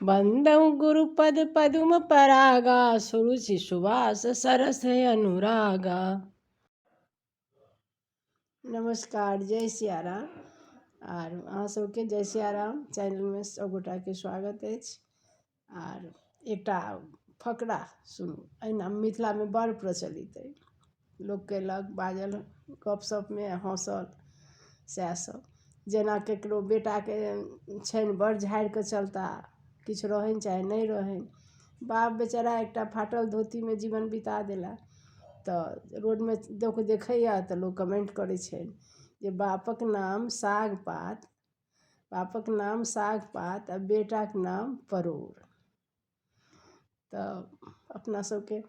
बन्दहु गुरुपद पदुम परागा, सुरुचि सुवास सरस अनुरागा। नमस्कार, जय सियाराम। आर अहाँ सबके जय सियाराम चैनलमे सबगोटाके स्वागत अछि। आर एकटा फकरा सुनू, एहिना मिथिलामे बड़ प्रचलित अइ, लोक कयलक बाजल गपशपमे हँसल सएह सब। जेना ककरो बेटाके छनि बड़ झाड़िकऽ चलता, किछु रहनि चाहे नहि रहनि, बाप बेचारा एकटा फाटल धोतीमे जीवन बिता देला। तऽ रोडमे लोक देखैए तऽ लोक कमेन्ट करै छै जे बापक नाम साग पात, बापक नाम साग पात आ बेटाके नाम परोड़। तऽ अपना सबके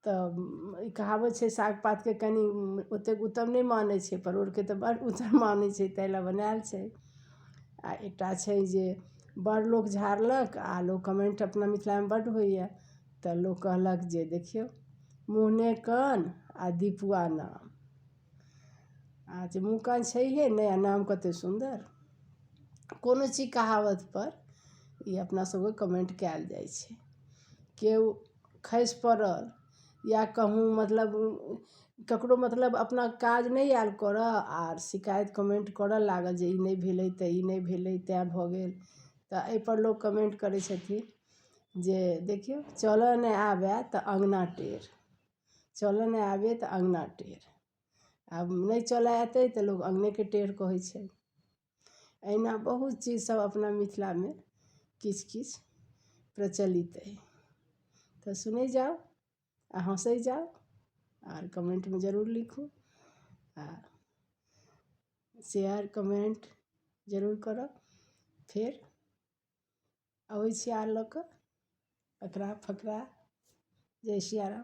तऽ ई कहावत छै, साग पातके कनि ओतेक उत्तम नहि मानै छै, परोड़के तऽ बड़ उत्तम मानै छै, ताहि लए बनायल छै। आ एकटा छै जे बड़ लोक झाड़लक आ लोक कमेन्ट अपना मिथिलामे बड्ड होइए, तऽ लोक कहलक जे देखियौ मुँह ने कान आ दीपुआ नाम। आ जे मुँह कान छैहे नहि आ नाम कतेक सुन्दर। कोनो चीज कहावतपर ई अपना सबके कमेन्ट कयल जाइ छै। केओ खसि पड़ल या कहूँ मतलब ककरो मतलब अपना काज नहि आयल करऽ आर शिकायत कमेन्ट करऽ लागल जे ई नहि भेलै तऽ ई नहि भेलै तैँ भऽ गेल, तऽ एहिपर लोक कमेन्ट करै छथिन जे देखियौ चलऽ नहि आबय तऽ अँगना टेढ़, चलऽ नहि आबय तऽ अँगना टेढ़। आब नहि चलऽ एतै तऽ लोक अँगनेके टेढ़ कहै छै। एहिना बहुत चीजसब अपना मिथिलामे किछु किछु प्रचलित अइ। तऽ सुनै जाउ आ हँसै जाउ आर कमेन्टमे जरूर लिखू आ शेयर कमेन्ट जरूर करब। फेर अबै छी आर लऽ कऽ फकरा फकरा। जय सियाराम।